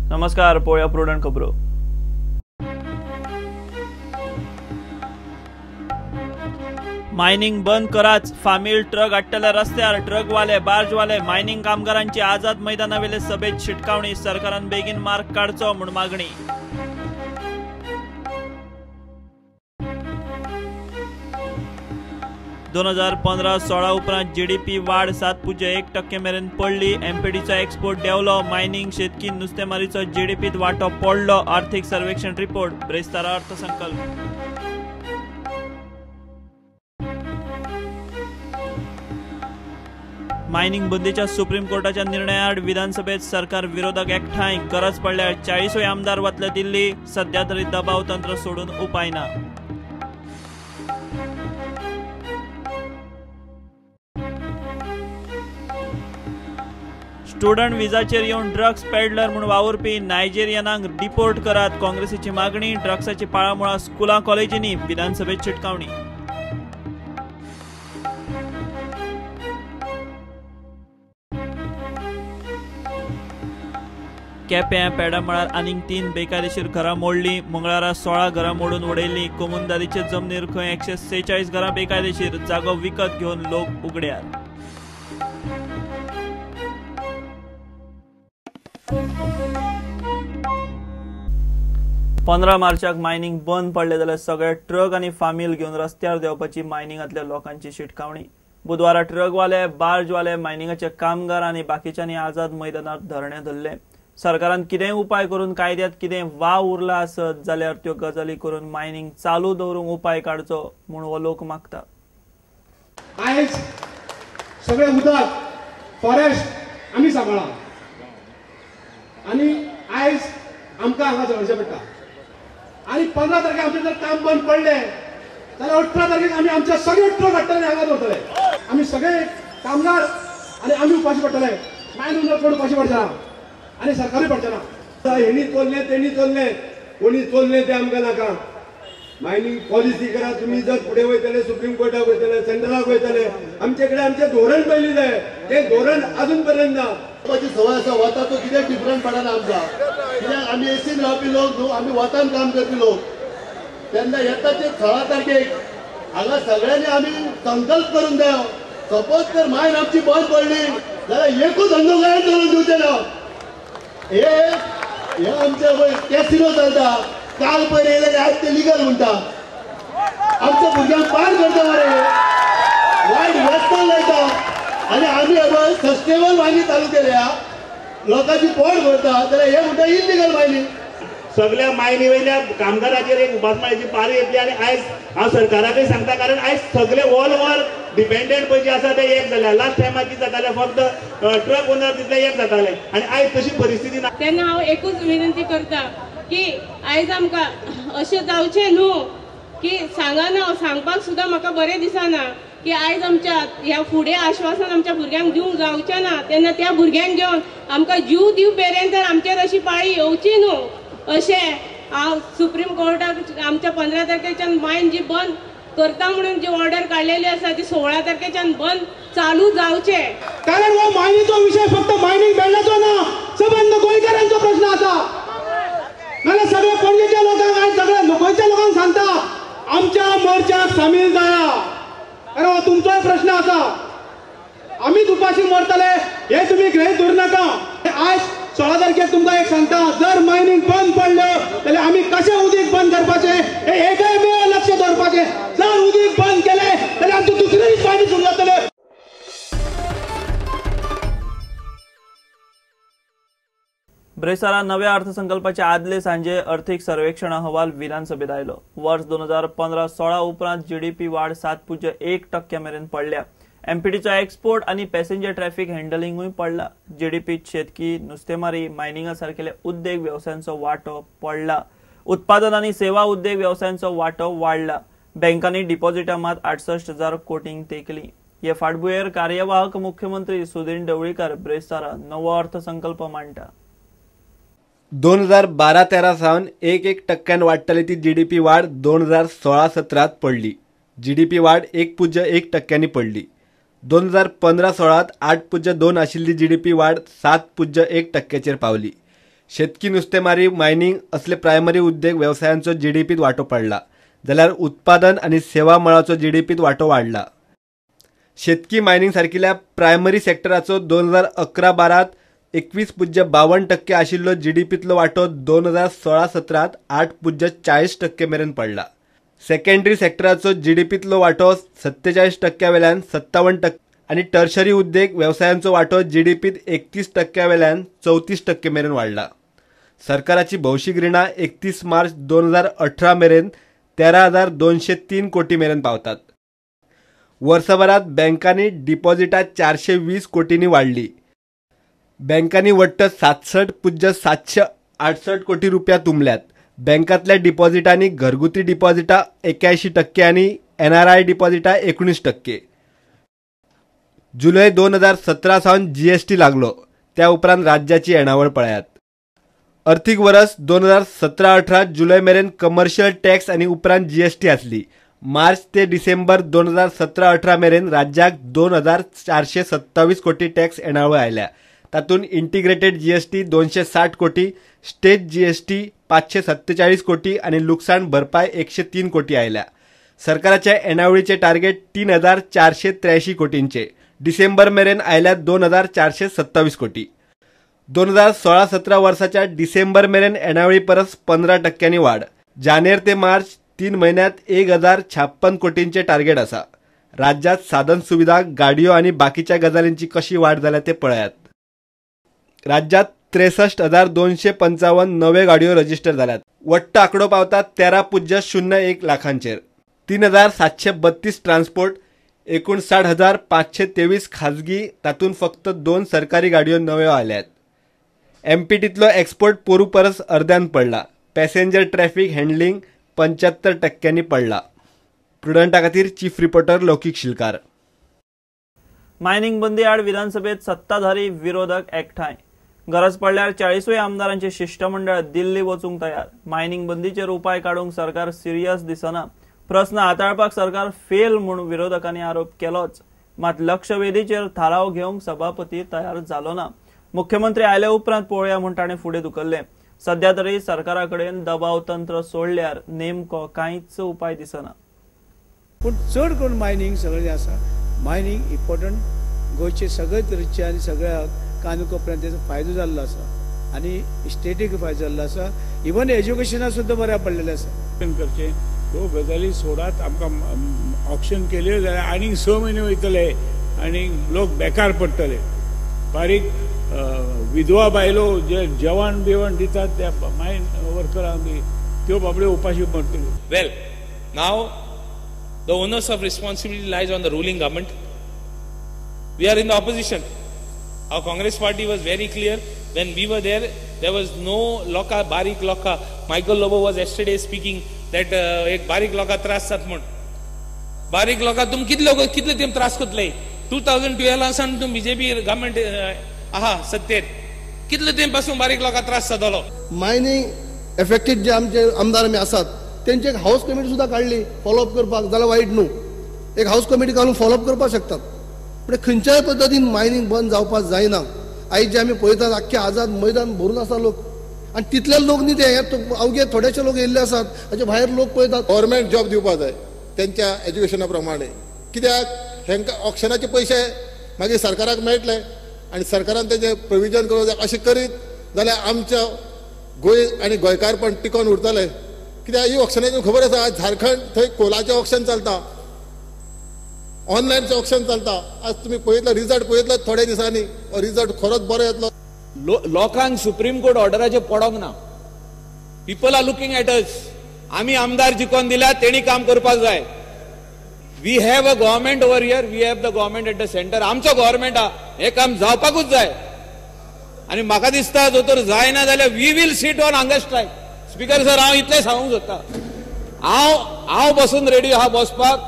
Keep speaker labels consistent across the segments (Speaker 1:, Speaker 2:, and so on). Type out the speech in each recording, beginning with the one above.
Speaker 1: नमस्कार, पळोवया प्रुडंट खबरो. मायनिंग बंद कराच, फामील ट्रक हाडटले रस्त्यार. ट्रकवाले, बार्जवाले, मायनिंग कामगारांची आझाद मैदानावेले सभेत शिटकावणी. सरकारान बेगीन मार्ग काडचो म्हूण मागणी. दोन 2015-16 उपरांत जीडीपी वाड 7.1% मेरेन पडली. एमपीडीचो एक्सपोर्ट देंवलो. मायनिंग, शेतकी, नुस्तेमारीचो जीडीपीत वांटो पडलो. आर्थिक सर्वेक्षण रिपोर्ट. ब्रेस्तारा अर्थसंकल्प. मायनिंग बंदीच्या सुप्रीम कोर्टाच्या निर्णयाआड विधानसभेत सरकार विरोधक एकठांय. गरज पडल्यार 40 आमदार वतले दिल्ली. सध्या तरी दबाव तंत्र सोडून उपाय ना. स्टुडंट विजाचेर येवन ड्रग्स पेडलर म्हूण वावुरपी नायजेरियनांक डिपोर्ट करात, काँग्रेसीची मागणी. ड्रग्साची पाळामुळां स्कुलां कॉलेजींनी. विधानसभेत शिटकावणी. केप्यां पेडामळार आनीक 3 बेकायदेशीर घरां मोडलीं. मंगळारा 16 घरां मोडून उडयलीं. कोमुनदारीचे जमनीर खंय 146 घरां बेकायदेशीर. जागो विकत घेवन लोक उगड्यार. पंदरा मार्चाक मायनिंग बंद पडले जाल्यार सगळे ट्रक आनी फामील घेवन रस्त्यार देंवपाची मायनिंगांतल्या लोकांची शिटकावणी. बुधवारा ट्रकवाले, बार्जवाले, मायनिंगाचे कामगार आनी बाकीच्यांनी आझाद मैदानार धरणे धरले. सरकारान कितेंय उपाय करून कायद्यात कितें वाव उरला आसत जाल्यार त्यो गजाली करून मायनिंग चालू दवरूंक उपाय काडचो म्हूण हो लोक मागता.
Speaker 2: आयज सगळे उदक, फॉरेस्ट आमी सांबाळा आनी आयज आमकां हांगा झगडचें पडटा. आनी 15 तारखेक आमचें जर काम बंद पडलें जाल्यार 18 तारखेक आमी आमचे सगळे ट्रक हाडटले हांगा दवरतले. आमी सगळे कामगार आनी आमी उपाशी पडटले. मायन चड उपाशी पडचे ना आनी सरकारूय पडचें ना.
Speaker 3: हेणी चोरलें, तेणी चोरलें, कोणी चोरलें तें आमकां नाका. मायनिंग पॉलिसी करा. तुमी जर फुडें वयतले, सुप्रीम कोर्टाक वयतले, सेंट्रलाक वयतले, आमचे कडेन आमचें धोरण पयलीं जाय. तें धोरण अजून पर्यंत ना.
Speaker 4: सवय आसा वताचो कितें डिफरंट पडना आमकां. कित्याक आमी एसीन रावपी लोक न्हू, आमी वतान काम करपी लोक. तेन्ना येता ते 16 तारखेक हांगा सगळ्यांनी आमी संकल्प करून जायो. सपोज जर मायन आमची बंद पडली जाल्यार एकूच धंदो गोंयांत करून दिवचे ना. हे आमचे वयर कॅसिनो चलता. काल पयर येयले आयज ते लिगल म्हणटा. आमच्या भुरग्यांक पार करता मरे, वायट व्यसन लायता. आनी आमी हे सस्टेनेबल मायनी चालू केल्या, लोकांची पोट भरता, जाल्यार हे म्हणटा इल्लिगल मायनी.
Speaker 5: सगळ्या मायनी वयल्या कामगाराचेर एक उपासमारीची पारी येतली. आनी आयज हांव सरकाराकय सांगता, कारण आयज सगळे ऑल ओवर डिपेंडंट पळय जे आसा ते एक जाल्या. लास्ट टायमार कितें जातालें, फक्त ट्रक ओनर तितले एक जाताले आनी आयज तशी परिस्थिती ना.
Speaker 6: तेन्ना हांव एकूच विनंती करता की आयज आमकां अशें जावचें न्हू की सांगना, सांगपाक सुद्दां म्हाका बरें दिसना की आयज आमच्या ह्या फुडें आश्वासन आमच्या भुरग्यांक दिवंक जावचें ना. तेन्ना त्या भुरग्यांक घेवन आमकां जीव दिवं मेरेन तर आमचेर अशी पाळी येवची न्हू अशें हांव सुप्रीम कोर्टाक आमच्या 15 तारखेच्यान मायन जी बंद करता म्हणून जी ऑर्डर काडलेली आसा ती 16 तारखेच्यान बंद चालू जावचें.
Speaker 2: कारण हो मायनीचो विशय फक्त मायनिंग बेल्लाचो ना, सबंद गोंयकारांचो प्रश्न आसा. नाल्यार सगळे पणजेच्या लोकांक आनी सगळ्या गोंयच्या लोकांक सांगता, आमच्या मोर्चाक सामील जाया. कारण हो तुमचोय प्रश्न आसा. आमीच उपाशी मरतले हे तुमी गृहीत धरू नाका. आयज 16 तारखेक तुमकां एक सांगता, जर मायनिंग बंद पडल्यो जाल्यार आमी कशें उदीक बंद करपाचें हें एकय मेळ लक्ष दवरपाचें. जर उदीक बंद केलें जाल्यार आमचें दुसरे दीस मायनिंग सुरू जातलें.
Speaker 1: ब्रेस्तारा नव्या अर्थसंकल्पाच्या आदले सांजे अर्थीक सर्वेक्षण अहवाल विधानसभेत आयलो. वर्स 2015-16 उपरांत जीडीपी वाड 7.1% मेरेन पडल्या. एमपीडीचो एक्सपोर्ट आनी पॅसेंजर ट्रॅफिक हँडलिंगूय पडला. जीडीपीत शेतकी, नुस्तेमारी, मायनिंगा सारकेले उद्देग वेवसायांचो वांटो पडला. उत्पादन आनी सेवा उद्देग वेवसायांचो वांटो वाडला. बँकांनी डिपॉझिटां मात 68,000 कोटींक तेंकली. हे फाटभुंयेर कार्यवाहक मुख्यमंत्री सुदिन ढवळीकर ब्रेस्तारा नवो अर्थसंकल्प मांडटा.
Speaker 7: 2012-13 सावन 1.1% वाडटली ती जीडीपी वाड 2016-17 पडली. जीडीपी वाड 1.1% पडली. 2015-16 8.2 आशिल्ली जीडीपी वाड 7.1% पावली. शेतकी, नुस्तेमारी, मायनिंग असले प्रायमरी उद्देग वेवसायांचो जीडीपीत वांटो पडला, जाल्यार उत्पादन आनी सेवा मळाचो जीडीपीत वांटो वाडला. शेतकी, मायनिंग सारकिल्या प्रायमरी सेक्टराचो 2011-12 21.52% आशिल्लो जीडीपीतलो वांटो 2016-17 8.40% मेरेन पडला. सेकंडरी सेक्टराचो जीडीपीतलो वांटो 47% वेल्यान 57% आनी टर्शरी उद्देग वेवसायांचो वांटो जीडीपीत 31% वेल्यान 34% मेरेन वाडला. सरकाराची भौशीक रिणां 31 मार्च 2018 मेरेन 13,203 कोटी मेरेन पावतात. वर्सभरात बँकांनी डिपॉझिटां 420 कोटींनी वाडली. बँकांनी वट्ट 67.768 कोटी रुपया तुंबल्यात. बँकांतल्या डिपॉझिटांनी घरगुती डिपॉझिटां 81% आनी एनआरआय डिपॉझिटां 19%. जुलय 2017 सावन जीएसटी लागलो त्या उपरांत राज्याची येणावळ पळयात. अर्थीक वर्स 2017-18 जुलय मेरेन कमर्शियल टॅक्स आनी उपरांत जीएसटी आसली. मार्च ते डिसेंबर 2017-18 मेरेन राज्याक 2,427 कोटी टॅक्स येणावळ आयल्या. तातूंत इंटिग्रेटेड जीएसटी 260 कोटी, स्टेट जीएसटी 547 कोटी आनी लुकसाण भरपाय 103 कोटी आयल्या. सरकाराच्या येणावळीचे टार्गेट 3,483 कोटींचे. डिसेंबर मेरेन आयल्या 2,427 कोटी. 2016-17 वर्साच्या डिसेंबर मेरेन येणावळी परस 15% वाड. जानेर ते मार्च 3 म्हयन्यांत 1,056 कोटींचे टार्गेट आसा. राज्यात साधन सुविधा, गाडयो आनी बाकीच्या गजालींची कशी वाड जाल्या ते पळयात. राज्यात 63,255 नवे गाडयो रजिस्टर जाल्यात. वट्ट आंकडो पावता 13.01 लाखांचेर. 3,732 ट्रान्सपोर्ट, 59,523 खाजगी, तातूंत फक्त 2 सरकारी गाडयो नव्यो आयल्यात. एमपीटींतलो एक्सपोर्ट पोरू परस अर्द्यान पडला. पॅसेंजर ट्रॅफिक हँडलिंग 75% पडला. प्रुडंटा खातीर chief reporter Laukik Shilkar.
Speaker 1: Mining बंदी आड विधानसभेत सत्ताधारी विरोधक एकठांय. गरज पडल्यार 40 आमदारांचे शिष्टमंडळ दिल्ली वचूंक तयार. मायनिंग बंदीचेर उपाय काडूंक सरकार सिरियस दिसना. प्रस्न हाताळपाक सरकार फेल म्हूण विरोधकांनी आरोप केलोच, मात लक्षवेधीचेर थाराव घेवंक सभापती तयार जालो ना. मुख्यमंत्री आयले उपरांत पळोवया म्हूण ताणें फुडें धुकल्लें. सध्या तरी सरकारा कडेन दबाव तंत्र सोडल्यार नेमको कांयच उपाय दिसना.
Speaker 8: पूण चड करून मायनिंग सगळें आसा. मायनिंग इम्पॉर्टंट गोंयचे सगळे तरेचे आनी सगळ्या कानकोपऱ्यान तेजो फायदो जाल्लो आसा आनी स्टेटीक फायदो जाल्लो आसा. इवन एज्युकेशनाक सुद्दां बऱ्याक पडलेलें आसा.
Speaker 9: करचें ह्यो गजाली सोडात. आमकां ऑक्शन केल्यो जाल्यार आनीक 6 म्हयने वयतले आनी लोक बेकार पडटले. बारीक विधवा बायलो जे जेवण बिवण दितात त्या मायन वर्करांक बी त्यो बाबड्यो उपाशी पडटल्यो.
Speaker 10: Well, now the onus of responsibility lies on the ruling government. We are in the opposition. Our Congress party was very clear when we were there. There was no loka, barik loka. Michael Lobo was yesterday speaking that एक बारीक लोका त्रास जात म्हूण. बारीक लोका तुम कितले तेम त्रास करतले? 2012 सावन तुम बीजेपी गव्हर्मेंट आहा सत्तेर, कितले तेम पासून बारीक लोका त्रास जातालो.
Speaker 4: मायनिंग एफेक्टेड जे आमचे आमदार आमी आसात तेंचे एक हाऊस कमिटी सुद्दां काडली फॉलोअप करपाक, जाल्यार वायट न्हू. एक हाऊस कमिटी घालून फॉलोअप करपाक शकतात. पूण खंयच्याय पद्दतीन मायनिंग बंद जावपाक जायना. आयज जे आमी पळयतात आख्खे आझाद मैदान भरून आसा लोक, आनी तितले लोक न्ही ते, अवघे थोडेशे लोक येयल्ले आसात, हाचे भायर लोक पळयतात.
Speaker 11: गव्हर्मेंट जॉब दिवपाक जाय तेंच्या एज्युकेशना प्रमाणे. कित्याक हेंकां ऑक्शनाचे पयशे मागीर सरकाराक मेळटले आनी सरकारान तेजें प्रोविजन करूंक जाय. अशें करीत जाल्यार आमच्या गोंय आनी गोंयकारपण टिकोवन उरतलें. कित्याक ही ऑक्शनाची खबर आसा, आज झारखंड थंय कोलाचें ऑक्शन चलता, ऑनलायनचें ऑक्शन चलता. आज तुमी पळयतलो रिजल्ट पळयतलो थोड्या दिसांनी, रिजल्ट खरोच बरो येतलो.
Speaker 12: लोकांक सुप्रीम कोर्ट ऑर्डराचेर पडोंक ना. People are looking at us. आमी आमदार जिखोन दिल्या तेणी काम करपाक जाय. We have a government over here, we have the government at the centre. आमचो गव्हर्मेंट आहा, हें काम जावपाकूच जाय. आनी म्हाका दिसता जो तर जायना जाल्यार we will sit on hunger strike. Speaker sir, हांव इतलें सांगूंक सोदता, हांव बसून रेडी आहा बसपाक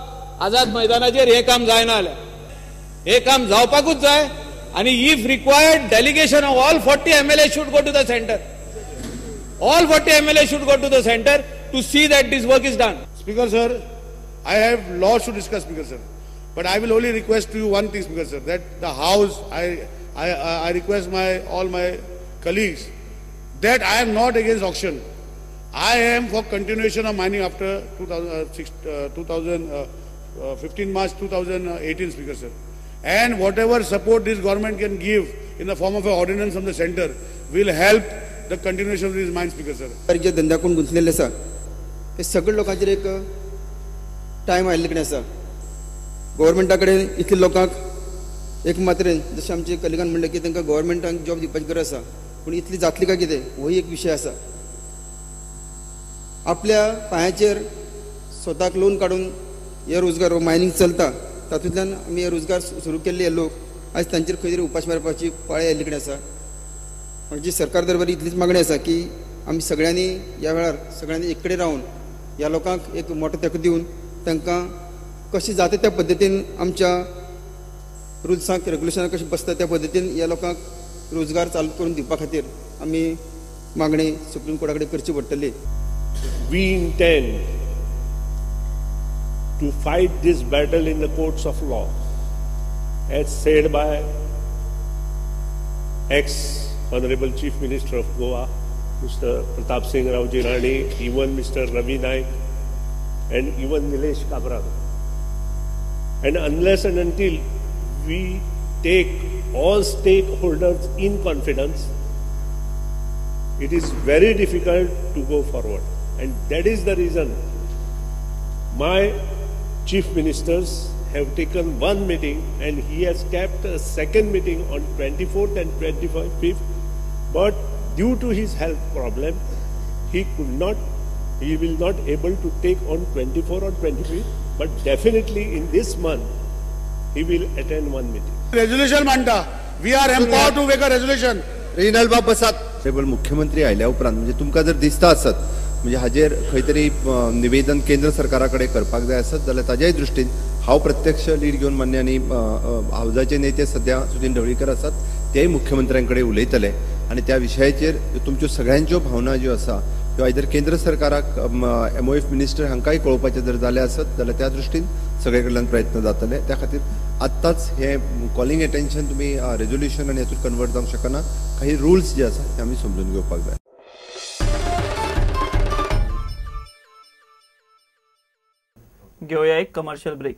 Speaker 12: आझाद मैदानाचेर. हें काम जायना जाल्यार हें काम जावपाकूच जाय. आनी if required delegation of all 40 MLA should go to the centre. All 40 MLA should go to the centre to see that this work is done.
Speaker 8: Speaker sir, I have lots to discuss, Speaker sir, but I will only request to you one thing, Speaker sir, that the house, I request all my colleagues,
Speaker 13: that I am not against auction. I am for continuation of mining after 2015 March 2018, Speaker sir. And whatever support this government can give in the form of an ordinance from the center will help the continuation of these mines, Speaker sir.
Speaker 14: जे धंद्याकून गुंतलेले आसा ते सगळे लोकांचेर एक time आयिल्ले कडेन आसा. गव्हर्मेंटा कडेन इतले लोकांक एक मात्रेन जशें आमचे कलिगान म्हणलें की तांकां गव्हर्मेंटान जॉब दिवपाची गरज आसा, पूण इतली जातली काय कितें होय एक विशय आसा. आपल्या पांयाचेर स्वताक लोन काडून हे रोजगार मायनींग चलता, तातूंतल्यान आमी हे रोजगार सुरू केल्ले हे लोक आयज तांचेर खंय तरी उपास मारपाची पाळी आयिल्ले कडेन आसा. म्हणजे सरकार दरबारी इतलीच मागणी आसा की आमी सगळ्यांनी ह्या वेळार सगळ्यांनी एक कडेन रावन ह्या लोकांक एक मोठो तेंको दिवन तांकां कशें जाता त्या पद्दतीन आमच्या रुल्सांक रेगुलेशनाक कशें बसता त्या पद्दतीन ह्या लोकांक रोजगार चालू करून दिवपा खातीर आमी मागणी सुप्रीम कोर्टा कडेन करची पडटली.
Speaker 15: We intend to fight this battle in the courts of law, as said by ex-Honorable Chief Minister of Goa, Mr. Pratap Singh Raoji Rane, even Mr. Ravi Naik, and even Nilesh Cabral. And unless and until we take all stakeholders in confidence, it is very difficult to go forward. And that is the reason my chief ministers have taken one meeting, and he has kept a second meeting on 24th and 25th, but due to his health problem, he will not able to take on 24 or 25th, but definitely in this month, he will attend one meeting.
Speaker 13: Resolution मांडता, we are empowered to make a resolution.
Speaker 7: Renal बाब बसात. मुख्यमंत्री आयल्या उपरांत म्हणजे तुमकां जर दिसता आसत म्हणजे हाजेर खंय तरी निवेदन केंद्र सरकारा कडेन करपाक जाय आसत जाल्यार ताज्याय दृश्टीन हांव प्रत्यक्ष लीड घेवन मान्य आनी हावजाचे नेते सद्या सुदिन ढवळीकर आसात तेय मुख्यमंत्र्यां कडेन उलयतले आनी त्या विशयाचेर तुमच्यो सगळ्यांच्यो भावना ज्यो आसा त्यो आयदर केंद्र सरकाराक MOF minister हांकांय कळोवपाचें जर जालें आसत जाल्यार त्या दृश्टीन सगळे कडल्यान प्रयत्न जातले. त्या खातीर आत्ताच हे कॉलिंग एटेन्शन तुमी रेजोल्युशन आनी हातूंत कन्वर्ट जावंक शकना. काही रुल्स जे आसा ते आमी समजून घेवपाक जाय.
Speaker 1: घेऊया एक कमर्शियल ब्रेक.